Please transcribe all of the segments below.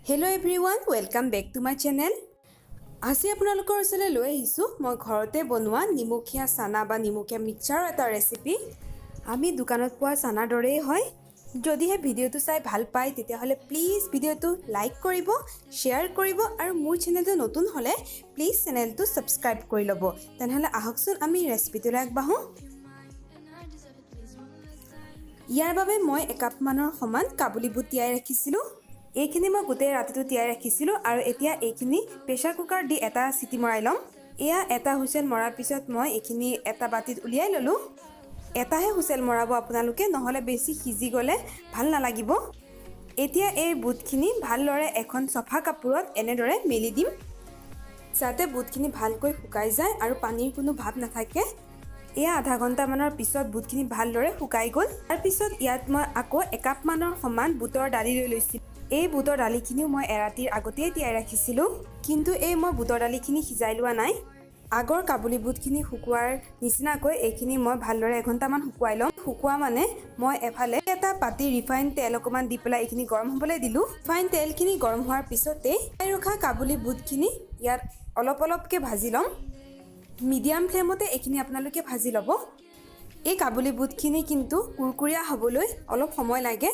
Hello everyone, welcome back to my channel. আজি আপোনালোকৰ ওচৰলৈ লৈ আহিছোঁ মই ঘৰতে বনোৱা নিমখীয়া চানা বা নিমখীয়া মিক্সাৰৰ এটা ৰেচিপি। আমি দোকানত পোৱা চানাৰ দৰেই হয়। যদিহে ভিডিঅ'টো চাই ভাল পায়, তেতিয়াহ'লে প্লিজ ভিডিঅ'টো লাইক কৰিব, শ্বেয়াৰ কৰিব আৰু মোৰ চেনেলটো নতুন হ'লে প্লিজ চেনেলটো ছাবস্ক্ৰাইব কৰি ল'ব। তেনেহ'লে আহকচোন, আমি ৰেচিপিটোলৈ আগবাঢ়োঁ। ইয়াৰ বাবে মই একাপমানৰ সমান কাবুলী বুট তিয়াই ৰাখিছিলোঁ। এইখিনি মই গোটেই ৰাতিটো তিয়াই ৰাখিছিলোঁ আৰু এতিয়া এইখিনি প্ৰেছাৰ কুকাৰ দি এটা চিটি মৰাই ল'ম। এয়া এটা হুইচেল মৰাৰ পিছত মই এইখিনি এটা বাতিত উলিয়াই ল'লোঁ। এটাহে হুইচেল মৰাব আপোনালোকে, নহ'লে বেছি সিজি গ'লে ভাল নালাগিব। এতিয়া এই বুটখিনি ভালদৰে এখন চফা কাপোৰত এনেদৰে মেলি দিম, যাতে বুটখিনি ভালকৈ শুকাই যায় আৰু পানীৰ কোনো ভাৱ নাথাকে। এয়া আধা ঘণ্টামানৰ পিছত বুটখিনি ভালদৰে শুকাই গ'ল। তাৰপিছত ইয়াত মই আকৌ একাপমানৰ সমান বুটৰ দালি লৈ লৈছিলোঁ। এই বুটৰ দালিখিনিও মই এৰাতিৰ আগতেই তিয়াই ৰাখিছিলোঁ, কিন্তু এই মই বুটৰ দালিখিনি সিজাই লোৱা নাই। আগৰ কাবুলী বুটখিনি শুকোৱাৰ নিচিনাকৈ এইখিনি মই ভালদৰে এঘণ্টামান শুকুৱাই ল'ম। শুকোৱা মানে মই এফালে এটা পাতি ৰিফাইন তেল অকণমান দি পেলাই এইখিনি গৰম হ'বলৈ দিলোঁ। ৰিফাইন তেলখিনি গৰম হোৱাৰ পিছতেই ৰখা কাবুলী বুটখিনি ইয়াত অলপ অলপকৈ ভাজি ল'ম। মিডিয়াম ফ্লেমতে এইখিনি আপোনালোকে ভাজি ল'ব। এই কাবুলী বুটখিনি কিন্তু কুৰকুৰীয়া হ'বলৈ অলপ সময় লাগে,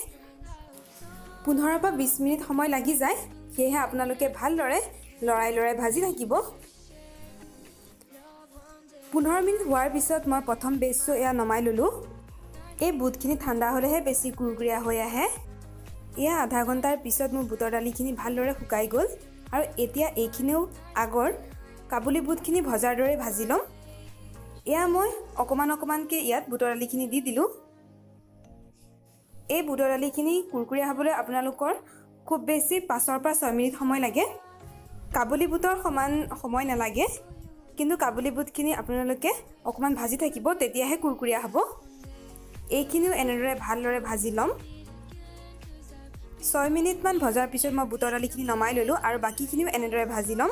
15ৰ পৰা 20 মিনিট সময় লাগি যায়। সেয়েহে আপোনালোকে ভালদৰে লৰাই লৰাই ভাজি থাকিব। 15 মিনিট হোৱাৰ পিছত মই প্ৰথম বেচটো এয়া নমাই ল'লোঁ। এই বুটখিনি ঠাণ্ডা হ'লেহে বেছি কুৰকুৰীয়া হৈ আহে। এয়া আধা ঘণ্টাৰ পিছত মোৰ বুটৰ দালিখিনি ভালদৰে শুকাই গ'ল আৰু এতিয়া এইখিনিও আগৰ কাবুলী বুটখিনি ভজাৰ দৰে ভাজি ল'ম। এয়া মই অকণমান অকণমানকৈ ইয়াত বুটৰ দালিখিনি দি দিলোঁ। এই বুটৰ দালিখিনি কুৰকুৰীয়া হ'বলৈ আপোনালোকৰ খুব বেছি 5ৰ পৰা 6 মিনিট সময় লাগে। কাবুলী বুটৰ সমান সময় নালাগে, কিন্তু কাবুলী বুটখিনি আপোনালোকে অকণমান ভাজি থাকিব, তেতিয়াহে কুৰকুৰীয়া হ'ব। এইখিনিও এনেদৰে ভালদৰে ভাজি ল'ম। 6 মিনিটমান ভজাৰ পিছত মই বুটৰ দালিখিনি নমাই ল'লোঁ আৰু বাকীখিনিও এনেদৰে ভাজি ল'ম।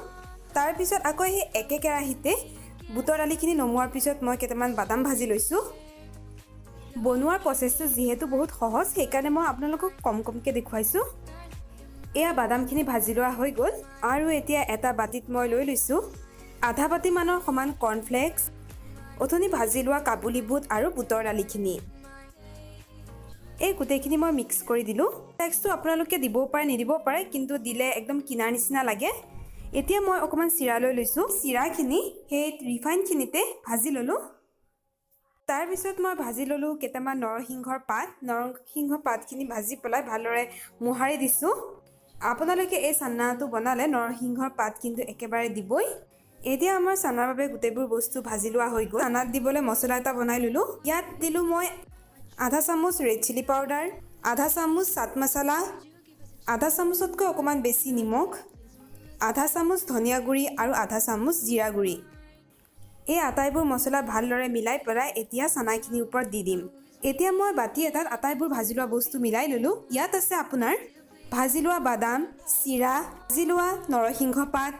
তাৰপিছত আকৌ সেই একে কেৰাহীতে বুটৰ দালিখিনি নমোৱাৰ পিছত মই কেইটামান বাদাম ভাজি লৈছোঁ। বনোৱাৰ প্ৰচেছটো যিহেতু বহুত সহজ, সেইকাৰণে মই আপোনালোকক কম কমকৈ দেখুৱাইছোঁ। এয়া বাদামখিনি ভাজি লোৱা হৈ গ'ল আৰু এতিয়া এটা বাতিত মই লৈ লৈছোঁ আধা বাতিমানৰ সমান কৰ্ণফ্লেক্স, অথনি ভাজি লোৱা কাবুলী বুট আৰু বুটৰ দালিখিনি। এই গোটেইখিনি মই মিক্স কৰি দিলোঁ। ফ্লেক্সটো আপোনালোকে দিবও পাৰে, নিদিবও পাৰে, কিন্তু দিলে একদম কিনাৰ নিচিনা লাগে। এতিয়া মই অকণমান চিৰা লৈ লৈছোঁ। চিৰাখিনি সেই ৰিফাইনখিনিতে ভাজি ল'লোঁ। তাৰপিছত মই ভাজি ল'লোঁ কেইটামান নৰসিংহৰ পাত। নৰসিংহ পাতখিনি ভাজি পেলাই ভালদৰে মোহাৰি দিছোঁ। আপোনালোকে এই চান্নাটো বনালে নৰসিংহৰ পাত কিন্তু একেবাৰে দিবই। এতিয়া আমাৰ চানাৰ বাবে গোটেইবোৰ বস্তু ভাজি লোৱা হৈ গ'ল। চানাত দিবলৈ মছলা এটা বনাই ল'লোঁ। ইয়াত দিলোঁ মই আধা চামুচ ৰেড চিলি পাউডাৰ, আধা চামুচ চাট মছলা, আধা চামুচতকৈ অকণমান বেছি নিমখ, আধা চামুচ ধনিয়া গুড়ি আৰু আধা চামুচ জিৰা গুড়ি। এই আটাইবোৰ মছলা ভালদৰে মিলাই পেলাই এতিয়া চানাখিনিৰ ওপৰত দি দিম। এতিয়া মই বাতি এটাত আটাইবোৰ ভাজি লোৱা বস্তু মিলাই ল'লোঁ। ইয়াত আছে আপোনাৰ ভাজি লোৱা বাদাম, চিৰা, ভাজি লোৱা নৰসিংহ পাত,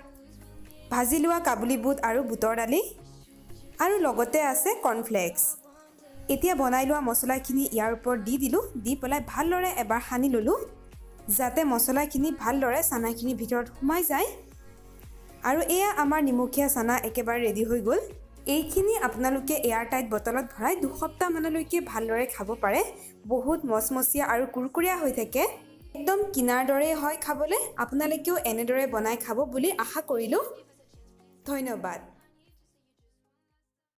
ভাজি লোৱা কাবুলী বুট আৰু বুটৰ দালি আৰু লগতে আছে কৰ্ণফ্লেক্স। এতিয়া বনাই লোৱা মছলাখিনি ইয়াৰ ওপৰত দি দিলোঁ। দি পেলাই ভালদৰে এবাৰ সানি ল'লোঁ, যাতে মছলাখিনি ভালদৰে চানাখিনিৰ ভিতৰত সোমাই যায়। আৰু এয়া আমাৰ নিমখীয়া চানা একেবাৰে ৰেডি হৈ গ'ল। এইখিনি আপোনালোকে এয়াৰ টাইট বটলত ভৰাই 2 সপ্তাহমানলৈকে ভালদৰে খাব পাৰে। বহুত মচমচীয়া আৰু কুৰকুৰীয়া হৈ থাকে। একদম কিনাৰ দৰেই হয় খাবলৈ। আপোনালোকেও এনেদৰে বনাই খাব বুলি আশা কৰিলোঁ। ধন্যবাদ।